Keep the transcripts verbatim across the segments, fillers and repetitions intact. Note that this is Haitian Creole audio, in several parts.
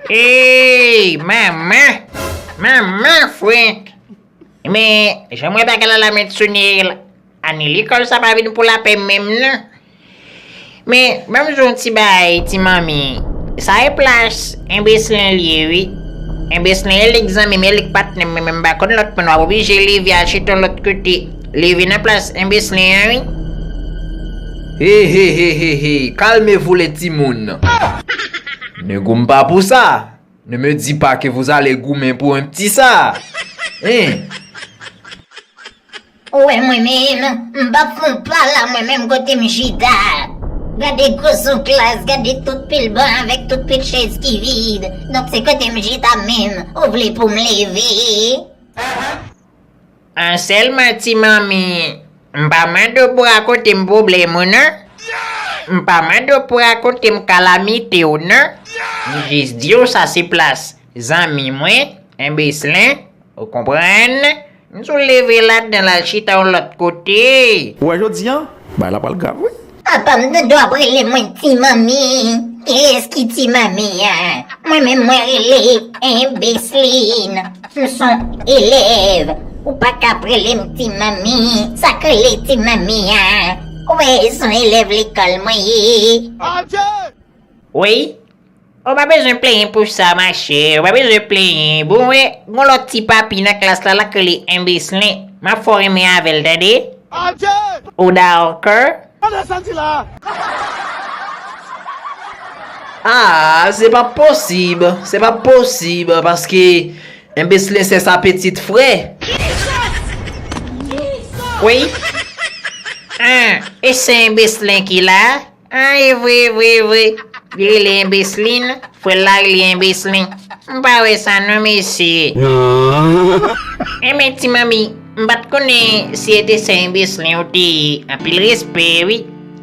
Ey, manman! Manman, Frank! Men, jan m wè bagay la la, Mèt Sonèl, ane lekòl sa pa vin pou lapè menm non. Men, ban m di w yon ti bagay, ti manmi. Sa e plas enbeslin li ye, wi. Enbeslin e lik zanmi m, e lik patnè m, men m pa konn lòt moun, w ap oblije leve al chita yon lòt kote. Leve nan plas enbeslin an, wi. He, he, he, he, he, calmez-vous les timoun. Nèg ou m pa pou sa. Ne me dis pas que vous allez goumen pou un petit sa. Hein? Ou wè mwen menm, m p ap fon pa la mwen menm kote m chita. Gade gwo sou klas, gade tout pil ban avèk tout pil chèz ki vid. Donk se kote m chita menm, ou vle pou m leve? An sèlman ti manmi, m pa mande w pou rakonte m pwoblèm ou non. M pa mande w pou rakonte m kalamite w non. M jis di w sa se plas zanmi mwen, enbeslin, ou konprann? M di w leve ladan l al chita yon lòt kote. Ou wè jodi a, bagay la pral grav wi. Apa m tande w ap rele mwen ti manmi? Kiyès ki ti manmi a? Mwen menm mwen rele enbeslin. M son elèv. Ou pa ka ap rele m ti manmi. Sa k rele ti manmi a? Ou wè e son elèv lekòl mwen ye. Wi. Ou pa bezwen plenyen pou sa, machè. Ou pa bezwen plenyen. Bon, wè, gon lòt ti papi nan klas la, l ap rele enbeslin. M ap fè w renmen avè l, tande? Ou dakò? Ah, se pa posib. Se pa posib, paske enbeslin se sa pitit frè. Wi. Ah, e se enbeslin ki la? Ah, e vre, e vre, e vre. Li rele enbeslin, frè l la rele enbeslin. M pa wè sa non, mesye. Enben, ti manmi, m pa t konnen si e te sè enbeslin ou te ye. Anpil respè, wi.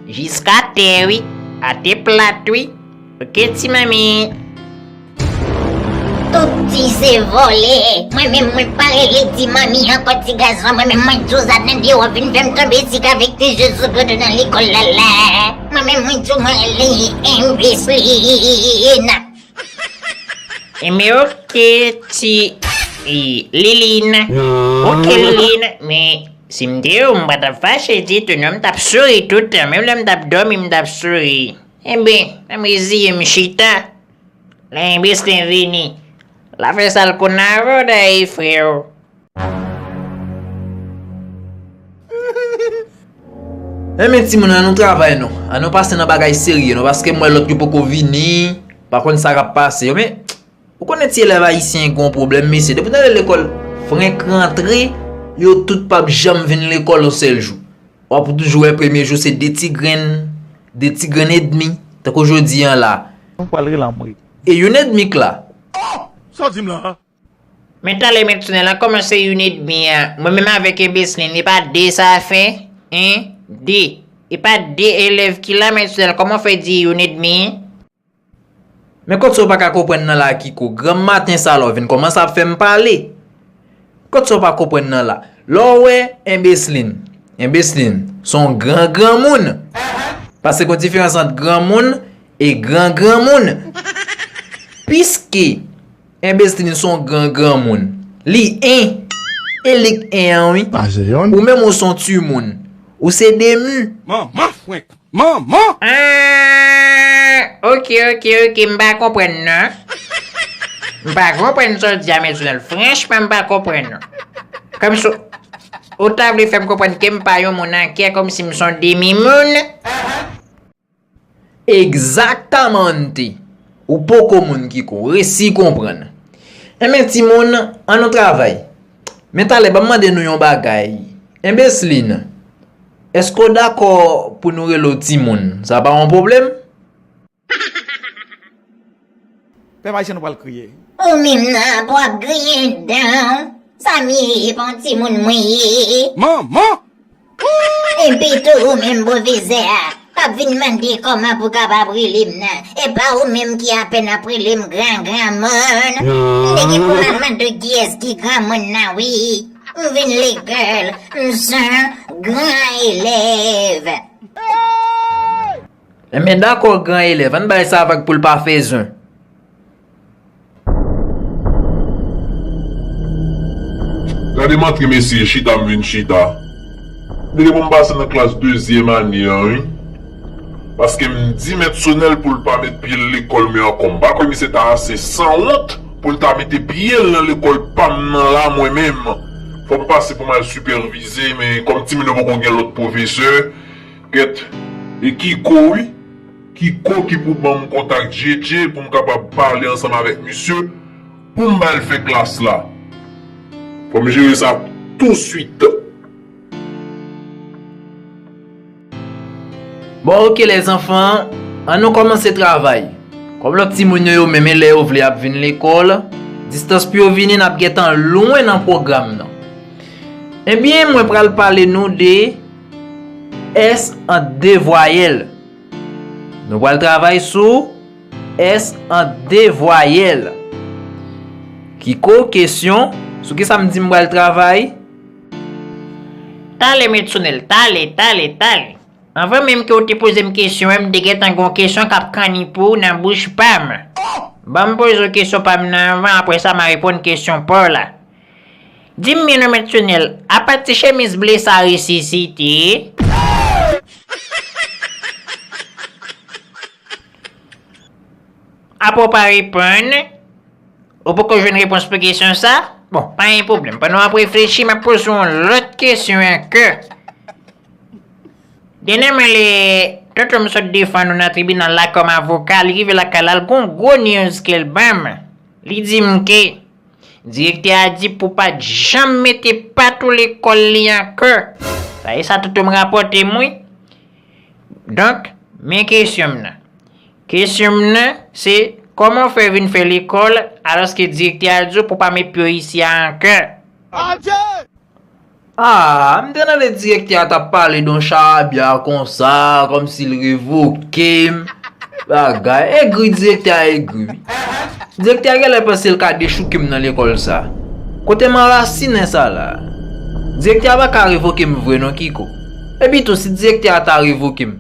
Jiskatè, wi. Atè plat, wi. Oke, ti manmi. Tout ti se vòlè. Mwen menm, mwen pa rele ti manmi ankò, ti gason. Mwen menm, mwen di w sa nan dewo vin fè m tonbe sik avèk ti je sou kote nan lekòl la la. Mwen menm, mwen di w mwen rele enbeslin. Enben, oke, ti, e, Lilin. Oke, Lilin, men si m te ou, m pa t ap fache ditou, non, m t ap souri toutan, menm lè m t ap dòmi, m t ap souri. Enben, ann reziye m chita. Lè enbeslin vini, l a fè sa l konn avè w dayè, frè. Enben, timoun, ann nou travay non. Ann nou pase nan bagay serye non, paske m wè lòt yo poko vini, pa konn sa k ap pase yo, men ou konnen ti elèv ayisyen gen yon pwoblèm, mesye. Depi w tande lekòl frenk rantre, yo tout p ap janm vin lekòl yon sèl jou. W ap toujou wè premye jou se de ti grenn, de ti grenn edmi, tankou jodi a la. Nou pral rele anmwe. E youn edmi k la. Oh! Sa w di m la a? Men talè Mèt Sonèl la kòmanse youn edmi a. Mwen menm avèk enbeslin, e pa de sa fè? Hein? De. E pa de elèv ki la, Mèt Sonèl, kòman w fè di youn edmi? Men kot sa w pa ka konprann nan la, Kiko? Granm maten sa la w vin kòmanse ap fè m pale. Kot sa w pa konprann nan la? Lè w wè enbeslin, enbeslin se yon gran granmoun. Paske gon diferans ant granmoun e gran granmoun. Piske enbeslin se yon gran granmoun, li en, e li k en an wi. Ou menm ou se yon timoun. Ou se demi. Manman frenk. Manman! Ah, oke, oke, oke, m pa konprann non. M pa konprann sa w di a, Mèt Sonèl. Franchman, m pa konprann non. Kòmsi w ta vle fè m konprann ke m pa yon moun an kè, kòmsi m se yon demi moun. Egzaktamante. Ou poko moun, Kiko, resi konprann. Enben, timoun, ann nou travay. Men talè, ban m mande nou yon bagay. Enbeslin, èske w dakò pou nou rele w timoun? Sa pa yon pwoblèm? Pèp ayisyen, nou pral kriye. Ou menm nan, pou w ap griyen dan w. Sa m ye, e pa yon timoun mwen ye. Manman! Epi tou, ou menm pwofesè a, p ap vin mande kòman pou kapab rele m nan. E pa ou menm ki apèn ap rele m gran granmoun. M te gen pou m al mande w kiyès ki granmoun nan wi. M vin lekòl, m se yon gran elèv. Enben dakò, gran elèv, ann bay sa vag pou l pa fè zen. Gade m antre mesye, chita m vin chita. Li gen pou m pase nan klas dezyèm ane an, wi. Paske m di mèt Sonèl pou l pa met pye l lekòl mwen ankò. M pa kwè misye ta ase sanwont pou l ta mete pye l nan lekòl pa m nan la mwen menm. Fò m pase pou m al sipèvize, men kòm timoun yo poko gen lòt pwofesè, gèt, e Kiko, wi. Kiko ki pou ban m kontak Djedje pou m kapab pale ansanm avèk misye, pou m ba l fè klas la. Fò m jere sa touswit. Bon, oke, lèzanfan, ann nou kòmanse travay. Kòm lòt timoun yo, yo menm, e lè yo vle y ap vin lekòl, distans pou yo vini, n ap gentan lwen nan pwogram nan. Ebyen, mwen pral pale nou de S ant de vwayèl. Nou pral travay sou S ant de vwayèl. Kiko, kesyon, sou kisa m di m pral travay? Tale, Mèt Sonèl, tale, tale, tale. Anvan menm ke w te poze m kesyon an, m te gentan gen yon kesyon k ap kanni pou w nan bouch pa m. Ban m poze w kesyon pa m nan anvan, apre sa m a reponn kesyon pa w la. Di m byen non, Mèt Sonèl, apa ti chemiz ble sa resisite? Apa w pa reponn? Ou poko jwenn repons pou kesyon sa? Bon, pa gen pwoblèm. Pandan w ap reflechi, m ap poze w yon lòt kesyon ankò. Dènyèman, lè tonton m sot defann ou nan tribinal la kòm avoka, li rive lakay la, l gen yon gwo news ke l ban m. Li di m ke direktè a di pou pa t janm mete pat ou lekòl li ankò. Sa e sa tonton m rapòte m, wi. Donk, men kesyon m nan. Kesyon m nan, se, kòman w fè vin fè lekòl, alòske direktè a di w pou w pa met pye w isi a ankò? Ah, m te tande direktè a t ap pale de yon charabya konsa, kòmsi l revoke m. Bagay, egri direktè a egri, wi. Direktè a genlè panse l ka dechouke m nan lekòl sa. Kote m anrasinen sa la? Direktè a pa ka revoke m vre non, Kiko. Epitou, si direktè a ta revoke m,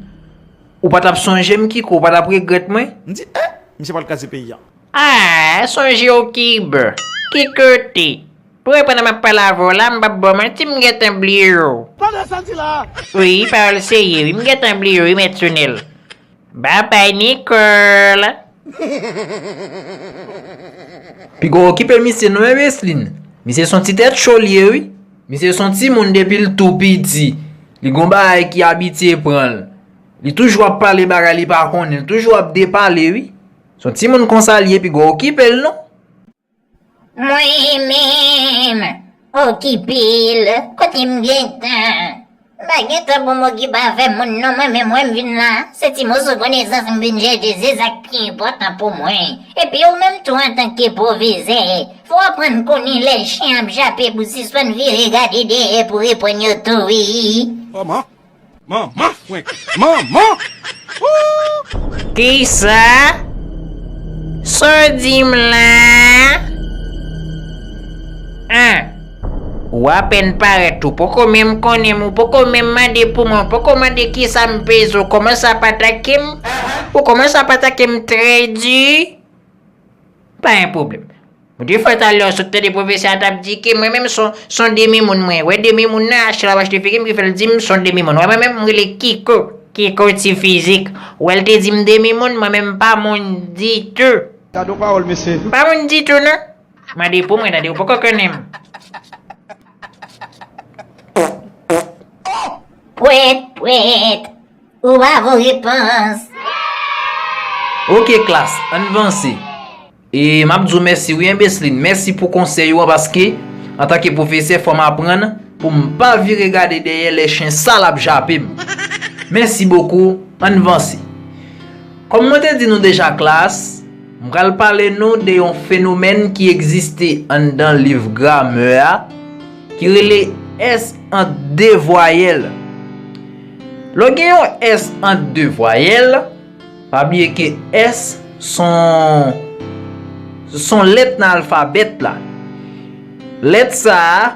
ou pa t ap sonje m, Kiko, ou pa t ap regrèt mwen? M di, eh, misye pral kraze peyi a. Ah, sonje w Kibè. Ki kote? Pou reponn m ap pale avè w la, m p ap ba w manti, m gentan bliye w. Tande sa m di la a! Wi, pawòl serye wi, m gentan bliye w wi, Mèt Sonèl. Babay Nicole. Piga w okipe misye non, Emeslin. Misye s on ti tèt cho l ye wi. Misye s on timoun depi l tou piti. Li gon bagay ki abitye pran l. Li toujou ap pale bagay li pa konnen, li toujou ap depale wi. S on timoun konsa l ye, piga w okipe l non. Mwen menm, okipe l, kote m gentan? M pa gentan pou m okipe afè moun non, mwen menm wè m vin la, se ti moso konesans m vin chèche, se sa k pi enpòtan pou mwen. Epi ou menm tou antanke pwofesè, fò w aprann konnen lè chen ap jape pou sispann vire gade dèyè pou reponn yo tou wi. Kòman? Manman frenk! Manman! Ooh! Kisa? Sa w di m la? An? Ou apèn parèt, ou poko menm konnen m, ou poko menm mande pou mwen, ou poko mande kisa m peze, ou kòmanse ap atake m? Ou kòmanse ap atake m trè di? Pa gen pwoblèm. Ou te fè talè w sot tande pwofesè a t ap di ke mwen menm s on, s on demi moun mwen ye. Wè demi moun nan, achte l ap achte figi m ki fè l di m s on demi moun. Wè mwen menm, m rele Kiko. Kiko ti fizik. Wè l te di m demi moun, mwen menm m pa moun ditou. Gade yon pawòl mesye. M pa moun ditou non. Mande pou mwen tande, ou poko konnen m. Pwèt, pwèt. Ou pa vo repons. Ok klas, ann vanse. E m ap di w mèsi wi Enbeslin, mèsi pou konsèy ou an paske antanke pwofesè fò m aprann pou m pa vire gade dèyè lè chen sal ap jape m. Mèsi bokou, ann vanse. Kòm mwen te di nou deja klas, m pral pale nou de yon fenomèn ki egziste anndan liv gramè a ki rele S ant de vwayèl. Lè w gen yon S ant de vwayèl, pa bliye ke S s on, s on lèt nan alfabèt la. Lèt sa a,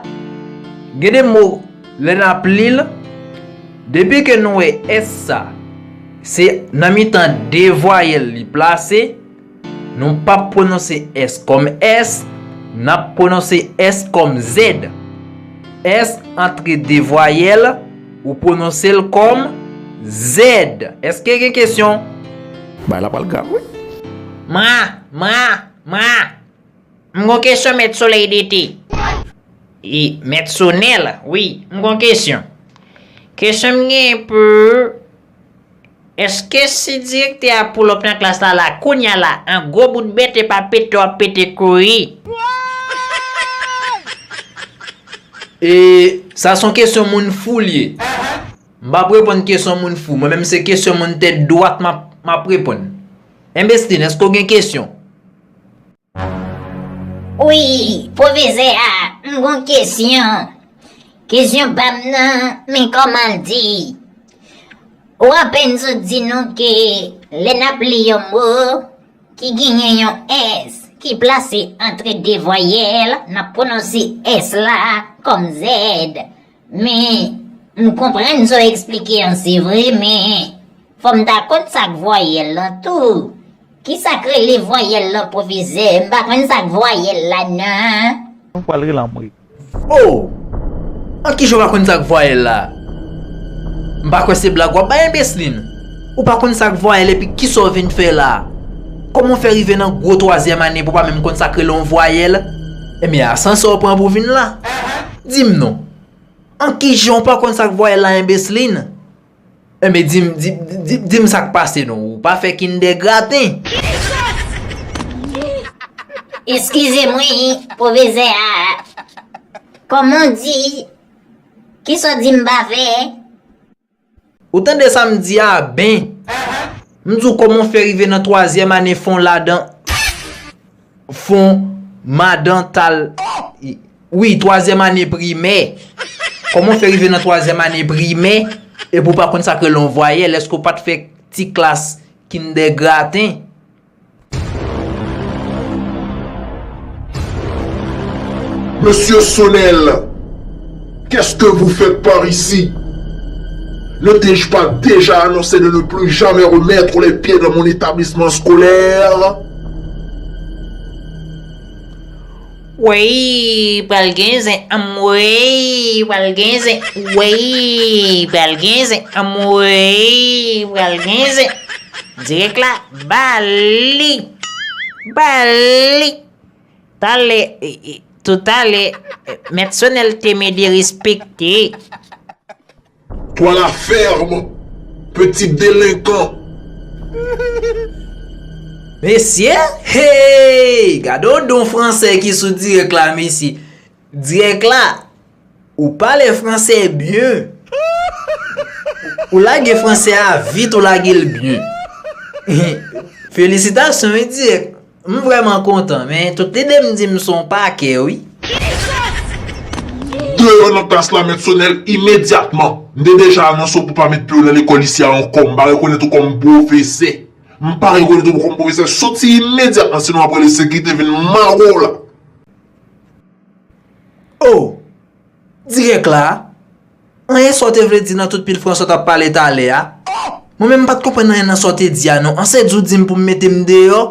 gen de mo, lè n ap li l, depi ke nou wè S sa, se nan mitan de vwayèl li plase, nou p ap pwononse S kòm S, n ap pwononse S kòm Z. S antre de vwayèl, ou pwononse l kòm Z. Èske gen kesyon? Bagay la pral grav, wi. Mwa, mwa, mwa. M gon kesyon, Mèt Solèy D T. E, Mèt Sonèl, wi, m gon kesyon. Kesyon m gen pou, èske si direktè a pull up nan klas la, la, kounye a la, an gwo bout bèt epa pete w ap pete kouri? E, sa se yon kesyon moun fou l ye. M p ap reponn kesyon moun fou. Mwen menm se kesyon moun tèt dwat m ap, m ap reponn. Enbeslin, èske w gen kesyon? Wi, pwofesè a, m gon kesyon. Kesyon pa m nan, men kòman l di? Ou apèn sot di nou ke lè n ap li yon mo ki genyen yon S ki plase antre de vwayèl, n ap pwononse S la kòm Z. Men, m konprann sa w eksplike an, se vre, men fò m ta konn sa k vwayèl lan tou. Kisa k rele vwayèl lan, pwofesè? M pa konn sa k vwayèl la, non. Nou pral rele anmwe. Oh! An kijan w pa konn sa k vwayèl la? M pa kwè se blag w ap bay, enbeslin. Ou pa konn sa k vwayèl epi kisa w vin fè la? Kòman w fè rive nan gwo twazyèm ane pou w pa menm konn sa k rele yon vwayèl? Ebyen, asansè w pran pou w vin la? Di m non. An kijan w pa konn sa k vwayèl la, enbeslin? Enben, di m, di, di, di m sa k pase non, ou pa fè kindègraten. Eskize mwen, pwofesè a. Kòman w di? Kisa w di m pa fè? Ou tande sa m di a, ben? M di w kòman w fè rive nan twazyèm ane fon ladan, fon madan tal, wi, twazyèm ane primè. Kòman w fè rive nan twazyèm ane primè epi w pa konn sa k rele yon vwayèl? Èske w pa t fè ti klas kindègraten? Monsieur Sonel, qu'est-ce que vous faites par ici? Ne t'ai-je pas déjà annoncé de ne plus jamais remettre les pieds dans mon établissement scolaire? Wey, pral gen zen, anmwey, pral gen zen, wey, pral gen zen, anmwey, pral gen zen. Dirèk la, ba li, ba li. Talè, e, e, toutalè, e, Mèt Sonèl te mede respekte. Toi la ferme, petit délinquant. Mesye, hey, gade yon don fransè ki sou dirèk la, mesye. Dirèk la, ou pale fransè byen. Ou lage fransè a vit, ou lage l byen. Felisitasyon, wi, dirèk. M vrèman kontan, men tout lide m di m se yon pakè, wi. Deyò nan klas la, Mèt Sonèl, imedyatman. M te deja anonse w pou pa met pye w nan lekòl isi a ankò. M pa rekonèt ou kòm pwofesè. M pa rekonèt ou kòm pwofesè. Soti imedyatman, sinon m ap rele sekirite vin mare w la. Oh! Dirèk la? Anyen sa w te vle di nan tout pil fransè w t ap pale talè a? Mwen menm m pa t konprann anyen nan sa w te di a non. An se di w di m pou m mete m deyò?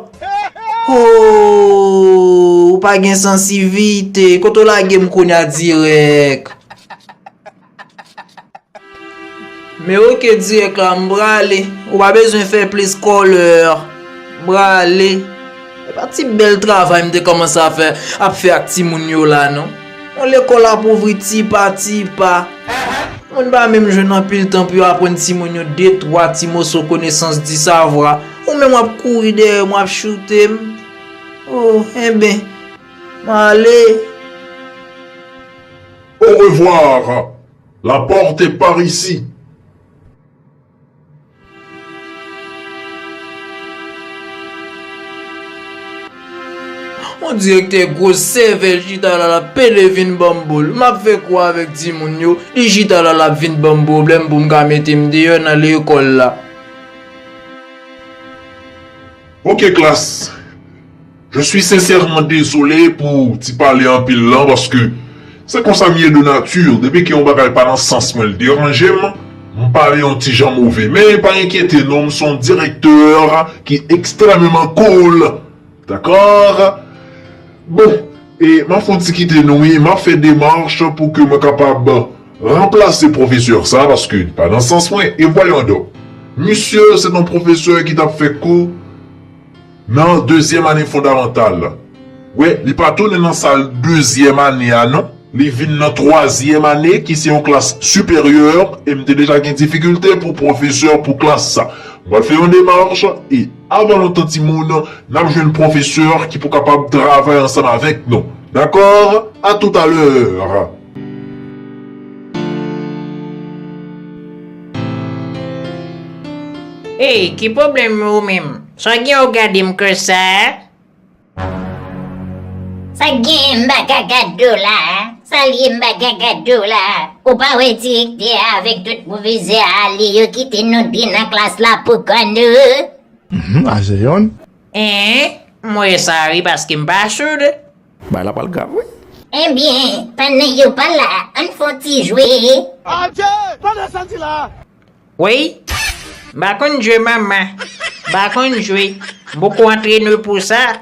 Oh! Ou pa gen sansivite. Kote w lage m kounye a dirèk? Men oke dirèk la, m prale. Ou pa bezwen fè plis kòlè. M prale. E pa ti bèl travay m te kòmanse a fè, ap fè ak timoun yo la non. Yon lekòl ap ouvri ti pa ti pa. Moun pa menm jwenn anpil tan pou yo aprann timoun yo de twa ti moso konesans di savwa. Ou menm w ap kouri dèyè m, w ap choute m. Oh, enben, m ale. Au revoir. La porte est par ici. Yon direktè gwo sèvèl chita la, l ap pede vin ban m boul. M ap fè kwa avèk timoun yo, li chita la, l ap vin ban m pwoblèm pou m ka mete m deyò nan lekòl la. Ok klas, je suis sincèrement désolé pou ti pale anpil lan, paske se konsa m ye de nature. Depi ke yon bagay pa nan sans mwen, l deranje m, m pale yon ti jan move. Men pa enkyete non, m se yon direktè ki ekstrèmeman cool. Dakò? Bon, E m ap fè yon ti kite nou, wi, m ap fè demach pou ke mwen kapab ranplase pwofesè sa, paske li pa nan sans mwen. E voyons donc. Misye, se yon pwofesè ki t ap fè kou nan dezyèm ane fondamantal. Wè, li pa tounen nan sal dezyèm ane a, non. Li vin nan twazyèm ane, ki se yon klas siperyè, e m te deja gen difikilte pou pwofesè pou klas sa. M pral fè yon demach, e avan lontan, timoun, n ap jwenn pwofesè ki pou kapab travay ansanm avèk nou. Dakò? A toutalè! Ey, ki pwoblèm ou menm? Sa gen w gade m konsa? Sa gen m pa ka gad do la? Sa l ye m pa ka gad do la? Ou pa wè direktè a avèk tout pwofesè a li yo kite nou de nan klas la pou kò nou? Mhm, a se yonn. En, m wè sa wi paske m pa soud. Bagay la pral grav wi. Ebyen, pandan yo pa la, ann fè yon ti jwe. Adje! Pandan sa di la! Wi, m pa konn jwe manman, m pa konn jwe, m poko antrene pou sa,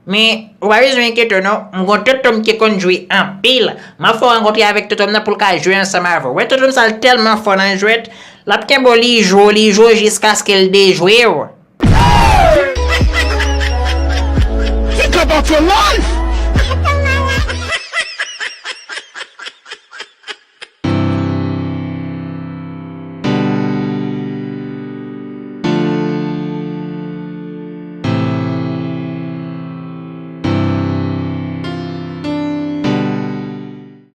men ou pa bezwen enkyete w non, m gon tonton m ki konn jwe anpil, m ap fè w rankontre avèk tonton m nan pou l ka jwe ansanm avè w. Wè tonton m sa l tèlman fò nan jwèt, l ap kenbe w li jwe w, li jwe w jiskaske l dejwe w. Think about your life!